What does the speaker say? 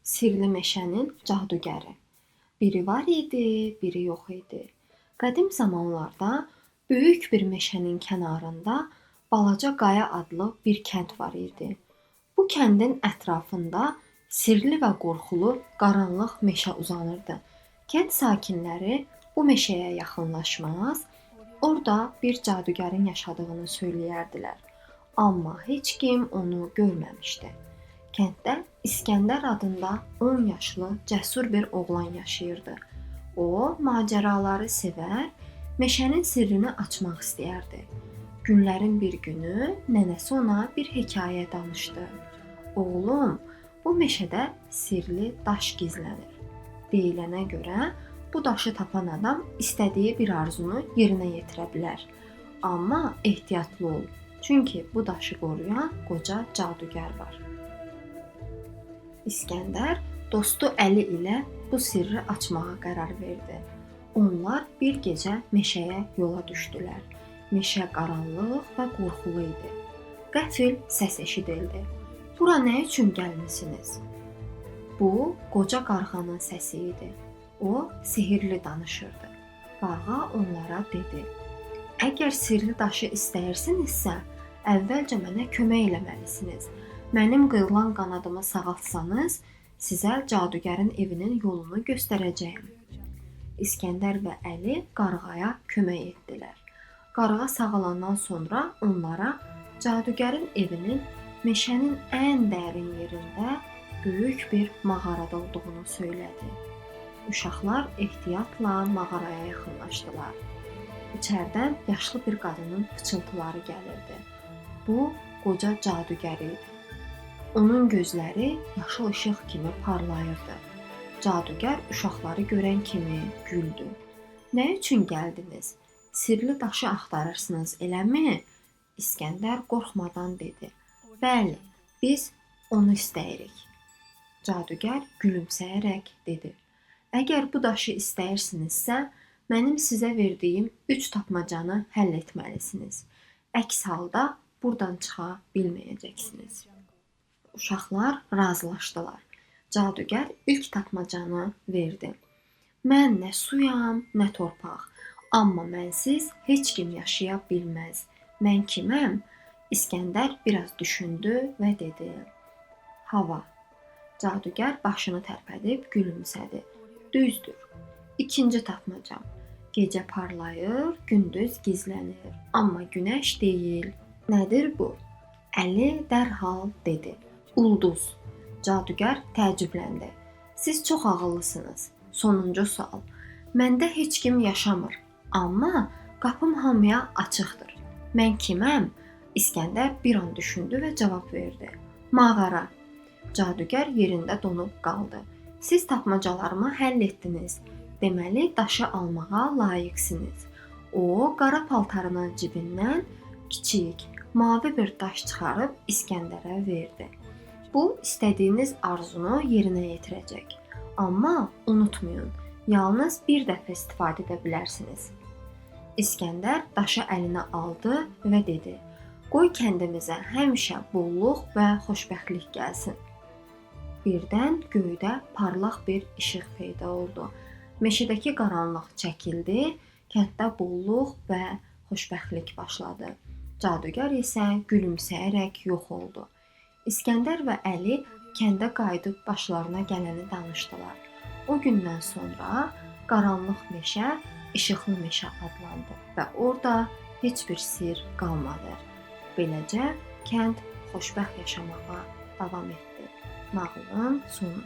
Sirli meşənin cadugəri. Biri var idi, biri yox idi. Qədim zamanlarda böyük bir meşənin kənarında Balaca Qaya adlı bir kənd var idi. Bu kəndin ətrafında sirli və qorxulu qaranlıq meşə uzanırdı. Kənd sakinləri bu meşəyə yaxınlaşmaz, orada bir cadugərin yaşadığını söyləyərdilər. Amma heç kim onu görməmişdi. Kənddə İsgəndər adında 10 yaşlı cəsur bir oğlan yaşayırdı. O, macəraları sevər, meşənin sirrini açmaq istəyərdi. Günlərin bir günü nənəsi ona bir hekayə danışdı. Oğlum, bu meşədə sirli daş gizlənir. Deyilənə görə bu daşı tapan adam istədiyi bir arzunu yerinə yetirə bilər. Amma ehtiyatlı ol, çünki bu daşı qoruyan qoca cadugər var. İsgəndər dostu Əli ilə bu sirri açmağa qərar verdi. Onlar bir gecə meşəyə yola düşdülər. Meşə qaranlıq və qorxulu idi. Qəfil səs eşidildi. Bura nə üçün gəlmisiniz? Bu qoca qarğanın səsi idi. O sehirli danışırdı. Qarğa onlara dedi: "Əgər sirli daşı istəyirsinizsə, əvvəlcə mənə kömək eləməlisiniz. Mənim qırılan qanadımı sağaltsanız, sizə cadugərin evinin yolunu göstərəcəyəm." İsgəndər və Əli qarğaya kömək etdilər. Qarğa sağalandan sonra onlara cadugərin evinin meşənin ən dərin yerində böyük bir mağarada olduğunu söylədi. Uşaqlar ehtiyatla mağaraya yaxınlaşdılar. İçəridən yaşlı bir qadının pıçıltıları gəlirdi. Bu qoca cadugər idi. Onun gözləri yaşıl işıq kimi parlayırdı. Cadugər uşaqları görən kimi güldü. Nə üçün gəldiniz? Sirli daşı axtarırsınız, eləmi? İsgəndər qorxmadan dedi. Bəli, biz onu istəyirik. Cadugər gülümsəyərək dedi. Əgər bu daşı istəyirsinizsə, mənim sizə verdiyim 3 tapmacanı həll etməlisiniz. Əks halda burdan çıxa bilməyəcəksiniz. Uşaqlar razılaşdılar. Cadugər ilk tapmacanı verdi. Mən nə suyam, nə torpaq. Amma mənsiz heç kim yaşaya bilməz. Mən kiməm? İsgəndər biraz düşündü və dedi: Hava. Cadugər başını tərpədib gülümsədi. Düzdür. İkinci tapmacam. Gecə parlayır, gündüz gizlənir. Amma günəş deyil. Nədir bu? Əli dərhal dedi: Ulduz. Cadugər təəccübləndi. Siz çox ağıllısınız. Sonuncu sual. Məndə heç kim yaşamır, amma qapım hamıya açıqdır. Mən kiməm? İsgəndər bir an düşündü və cavab verdi. Mağara. Cadugər yerində donub qaldı. Siz tapmacalarımı həll etdiniz. Deməli, daşı almağa layiqsiniz. O, qara paltarının cibindən kiçik, mavi bir daş çıxarıb İsgəndərə verdi. Bu, istədiyiniz arzunu yerinə yetirəcək. Amma unutmayın, yalnız bir dəfə istifadə edə bilərsiniz. İsgəndər daşı əlinə aldı və dedi: "Qoy kəndimizə həmişə bolluq və xoşbəxtlik gəlsin." Birdən göydə parlaq bir işıq peyda oldu. Meşədəki qaranlıq çəkildi, kənddə bolluq və xoşbəxtlik başladı. Cadugər isə gülümsəyərək yox oldu. İsgəndər və Əli kəndə qayıdıb başlarına gələni danışdılar. O gündən sonra qaranlıq meşə işıqlı meşə adlandı və orada heç bir sirr qalmadı. Beləcə kənd xoşbəxt yaşamağa davam etdi. Nağılın sonu.